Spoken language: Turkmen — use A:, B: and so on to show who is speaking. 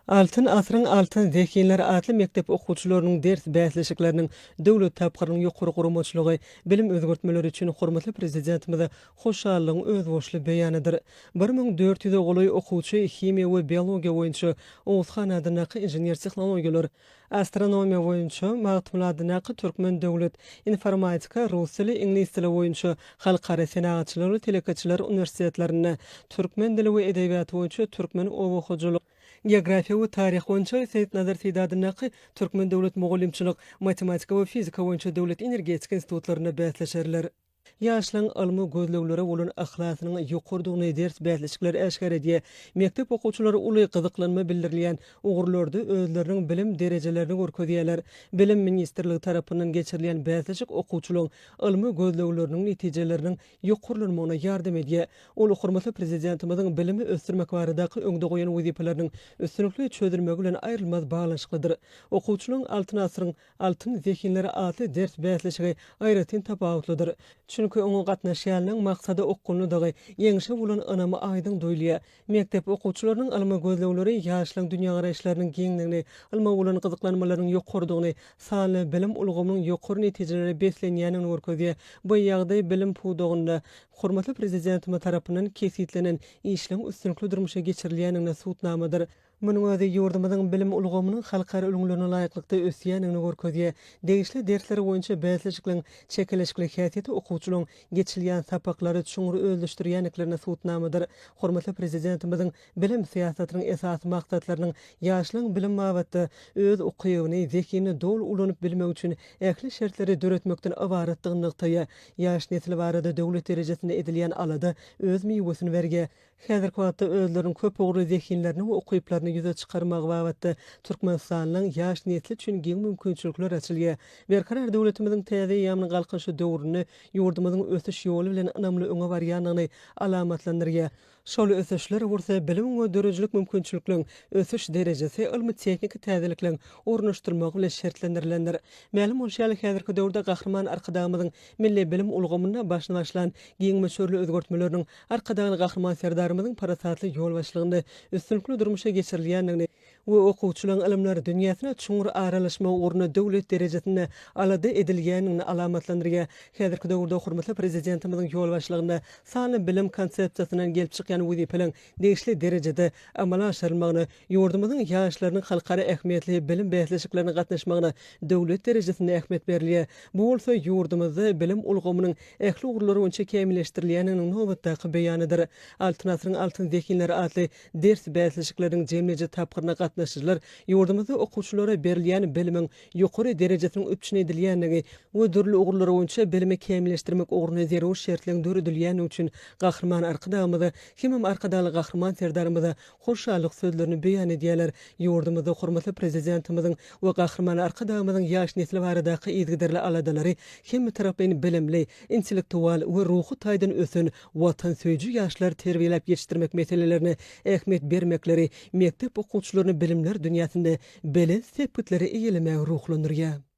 A: Altyn asyryň altyn zehinleri atly mekdep okuwçylarynyň ders bäsleşikleriniň döwlet tapgyrynyň ýokary guramaçylygy bilim özgertmeleri üçin hormatly Prezidentimize hoşallygyň özboluşly beýanydyr. 1400 ýüze golaý okuwçy himiýa we biologiýa boýunça Oguzhan adyndaky inžener-tehnologiýalar, astronomiýa boýunça Magtymguly adyndaky Türkmen döwlet informatika, rus dili, iňlis dili boýunça Halkara senagatçylar we telekeçiler uniwersitetlerinde, türkmen dili we edebiýaty boýunça Türkmen oba hojalyk, geografiýa we taryh boýunça Seýitnazar Seýdi adyndaky Türkmen döwlet mugallymçylyk, matematika we fizika boýunça döwlet energetika institutlarynda bäsleşerler. Ýaşlaryň ylmy gözleglere bolan yhlasynyň ýokarydygyny ders bäsleşikleri äşgär edýär. Mekdep okuwçylary uly gyzyklanma bildirilýän ugurlarda özleriniň bilim derejelerini görkezýärler. Bilim ministrligi tarapyndan geçirilýän bäsleşik okuwçylaryň ylmy gözlegleriniň netijeleriniň ýokarlanmagyna ýardam edýär. Ol hormatly Prezidentimiziň bilimi ösdürmek baradaky öňde goýan wezipeleriniň üstünlikli çözülmegi bilen aýrylmaz baglanyşyklydyr. Okuwçylaryň Altyn asyryň altyn zehinleri atly ders bäsleşigi aýratyn tapawutlydyr. Çünki oňa gatnaşýanlaryň maksada okgunlydygy, ýeňşe bolan ynamy aýdyň duýulýar. Mekdep okuwçylarynyň ylmy gözlegleri ýaşlaryň dünýägaraýyşlarynyň giňdigini, ylma bolan gyzyklanmalarynyň ýokarydygyny, sanly bilim ulgamynyň ýokary netijelere beslenýändigini görkezýär. Bu ýagdaý bilim pudagynda hormatly Prezidentimiz tarapyndan kesgitlenen işleň üstünlikli durmuşa geçirilýändigine subutnamadyr. Munuň özi ýurdumyzyň bilim ulgamynyň halkara ülňülerine laýyklykda ösýändigini görkezýär. Degişli dersler boýunça bäsleşikligiň çekeleşikli häsiýeti okuwçylaryň geçilýän sapaklary çuňňur özleşdirýändiklerine subutnamadyr. Hormatly Prezidentimiziň bilim syýasatynyň esasy maksatlarynyň ýaşlaryň bilim babatda öz ukybyny, zehinini doly ulanyp bilmegi üçin ähli şertleri döretmekden ybaratdygyny nygtaýar. Ýaş nesil barada döwlet derejesinde edilýän alada öz miwesini berýär. Häzirki wagtda özleriniň köp ugurly zehinlerini we ukyplaryny ýüze çykarmagy babatda türkmenistanlylaryň ýaş nesli üçin giň mümkinçilikler açylýar. Berkarar döwletimiziň täze eýýamynyň Galkynyşy döwründe ýurdumyzyň ösüş ýoly bilen ynamly öňe barýandygyny alamatlandyrýar. Şol ösüşler bolsa bilimiň we döredijilik mümkinçilikleriň ösüş derejesi, ylmy-tehniki täzelikleriň ornaşdyrylmagy bilen şertlendirilendir. Mälim bolşy ýaly, häzirki döwürde Gahryman Arkadagymyzyň milli bilim ulgamynda başyny başlan giň möçberli özgertmeleriniň Arkadagly Gahryman Serdarymyzyň parasatly ýolbaşçylygynda üstünlikli durmuşa geçirilýändigini we okuwçylaryň ylymlar dünýäsine çuňňur aralaşmagy ugrunda döwlet derejesinde alada edilýändigini alamatlandyrýar. Häzirki döwürde hormatly Prezidentimiziň ýolbaşçylygynda sanly bilim konsepsiýasyndan gelip çykýan wezipeleriň degişli derejede amala aşyrylmagyna, ýurdumyzyň ýaşlarynyň halkara ähmiýetli bilim bäsleşiklerine gatnaşmagyna döwlet derejesinde ähmiýet berilýär. Bu bolsa ýurdumyzda bilim ulgamynyň ähli ugurlar boýunça kämilleşdirilýändiginiň nobatdaky beýanydyr. Altyn asyryň altyn zehinleri atly ders bäsleşikleriniň jemleýji tapgyryna gatnaşyjylar ýurdumyzda okuwçylara berilýän bilimiň ýokary derejesiniň üpjün edilýändigi we dürli ugurlar boýunça bilimi kämilleşdirmek ugrunda zerur şertleriň döredilýändigi üçin Gahryman Arkadagymyza hemem Arkadagly Gahryman Serdarymyza hoşallyk sözlerini beýan edýärler. Ýurdumyzda hormatly Prezidentimiziň we Gahryman Arkadagymyzyň ýaş nesli baradaky yzygiderli aladalary hemmetaraplaýyn bilimli, intellektual we ruhy taýdan ösen, watansöýüji ýaşlary terbiýeläp ýetişdirmek meselelerine ähmiýet bermekleri mekdep okuwçylaryny bilimler dünýäsinde belent sepgitleri eýelemäge ruhlandyrýar.